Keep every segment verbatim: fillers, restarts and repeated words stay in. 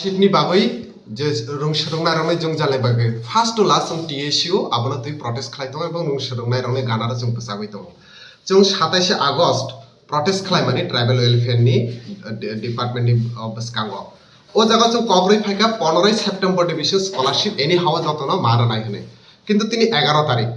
Ni bagwi je rwng swrwngnairokni jwngjalni bagwi first to last chwng T S U abono twi protest khlai tongo, ebong rwng swrwngnairokni ganaro chwng bwchagwi tongo. Chwng satais August protest khlaimani tribal welfare ni, uh, de-, department ni, uh, bwskango. O jaga chwng kok rwi phaikha, ponoroi September ni bisingo scholarship anyhow jotono ma rwnai hwnwi. Kintu tini egaro tarik,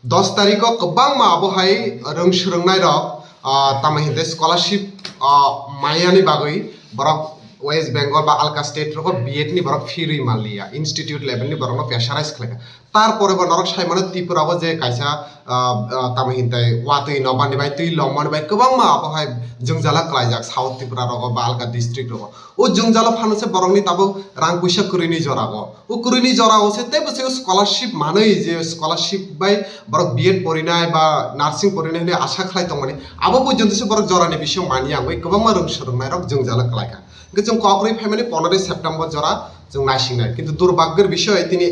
dos tariko kwbangma abo hai rwng swrwngnairok, ah, tamo hinte scholarship, ah, mayani bagwi borok West Bengal ba alka state rogo B Ed ni borok fee rwi manliya, institute level ni borokno pressurize khlaikha. Tarpore bo norok sai mano Tripura o je kaisa, ah, ah, tamo hinte watwi nokbar ni bai twi longmani bai kwbangma abo hai jwngjala klaijak South Tripura rogo ba alka district rogo. O jwngjalo phano se borokni tabuk rang puisa kwrwini jora o. O kwrwini jora o se teibo se scholarship manwi je scholarship bai borok B Ed porinai ba nursing porinai hwnwi asa khlai tongmani. Abo porjonto se borok jorani bisingo manya wngwi kwbangma rwng swrwngnairok jwngjalo klaikha. Hwnkhe chwng kok rwi phaimani ponoroi September jora chwng naisingnai. Kintu durbhagyor bisoy tini,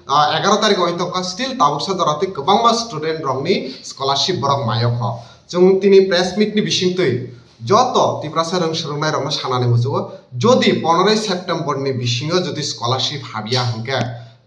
ah, egaro tarikh wngwi tongkha, still tabuksa jora tei kwbangma student rokni scholarship borok mayokho. Chwng tini press meet ni bisingtwi joto Tiprasa rwng swrwngnairokno sanani muchungo, jodi ponoroi September ni bisingo jodi scholarship habya hwnkhe,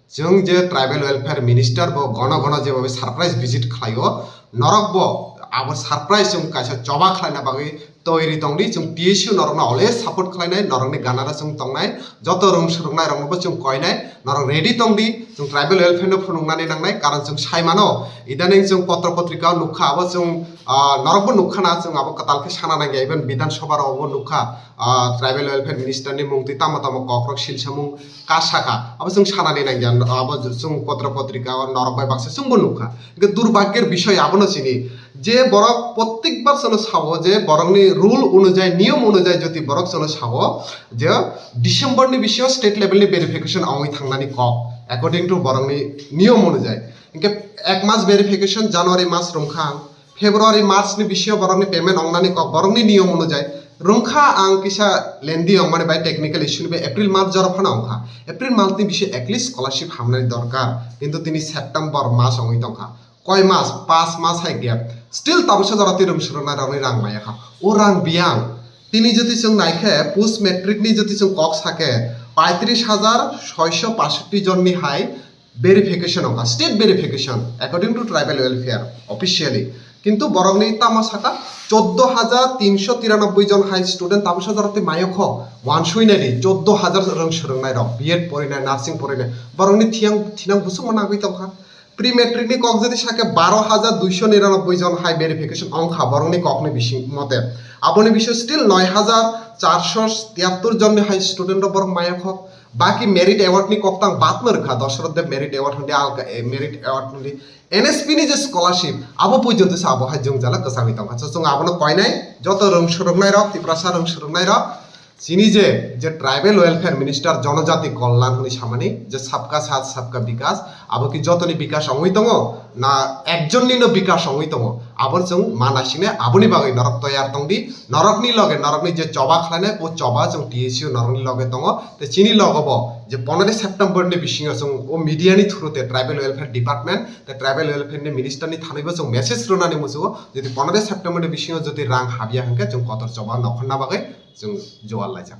chwng je tribal welfare minister bo gono gono jebobe surprise visit khlaio, norok bo abo surprise chwng kaisa choba khlaina bagwi toiri tongdi. Chwng T S U norokno always support khlainai, norokni ganaro chwng tongnai, joto rwng swrwngnairokno bo chwng koinai, norok ready tongdi, chwng tribal welfare no phunuknani nangnai, karon chwng sai mano, idaning chwng potro potrika o nukha, abo chwng, ah, norokbo nukha na, chwng abo kwtal khe sana nangya, even Bidhan Sabha rogo bo nukha, ah, tribal welfare minister ni mung twi tamo tamo kokrok silsamung ka sakha, abo chwng sanani nangya, abo chwng potro potrika o norok bai baksa chwngbo nukha. Hwnkhe durbhagyor bisoy abono chini, je borok prottekbar chwngno sao je borokni rule onujai, niyom onujai jodi borok chwngno sao je December ni bisingo state level ni verification ongwi thangnani kok, according to borokni niyom onujai. Hwnkhe ek mas verification, January mas rwngkha ang, February, March ni bisingo borokni payment ongnani kok, borokni niyom onujai rwngkha. Ang kisa lengthy ongmani bai technical issue ni bai April month jora phano ongkha. April month ni bisingo at least scholarship hamnani dorkar, kintu tini September mas ongwi tongkha. Koi mas, pas mas hai gap. Still tabuksa jora twi rwng swrwngnairokni rang maya kha. O rang biyang. Tini jodi chwng naikhe, post matric ni jodi chwng kok sakhe, paitris hajar soiso pashotti jonni hai verification ongkha, state verification, according to tribal welfare officially. Kintu borokni tamo sakha, choddo hajar tinso tiranoboi jon hai student tabuksa jora twi mayokho. Wansui naidi, choddo hajar rwng swrwngnairok, B Ed porinai, nursing porinai, borokni thiyang thinang busukma nagwi tongkha. Pre matric ni kok jodi sakhe baro hajar duiso niranoboi jon hai verification ongkha borokni kokni bising mote. Aboni bisingo still noi hajar charso tiyattor jonni hai student rok borok mayokho. Baki merit award ni kok tang bad no rwkha, Dosrot Deb merit award hwndi alka, eh, merit award hwndi N S P ni je scholarship abo porjonto se abo hai jwngjala kwchagwi tongkha. So chwng abono koinai joto rwng swrwngnairok, Tiprasa rwng swrwngnairok, chini je, je tribal welfare minister, jonojati kollan hwnwi samani, je sabka saath sabka bikas, abo ki jotoni bikas ongwi tongo, na ekjonnino bikas ongwi tongo, abo chwng ma naisingni, aboni bagwi norok toyar tongdi, norokni loge norokni je choba khlainai, o choba chwng T S U norokni loge tongo, tei chini logo bo je ponoroi September ni bisingo chwng o media ni through te tribal welfare department tei tribal welfare ni minister ni thanwi bo chwng message rwnani muchungo, jodi ponoroi September ni bisingo jodi rang habya hwnkhe chwng kotor choba nokhorna bagwi chwng jual laijak.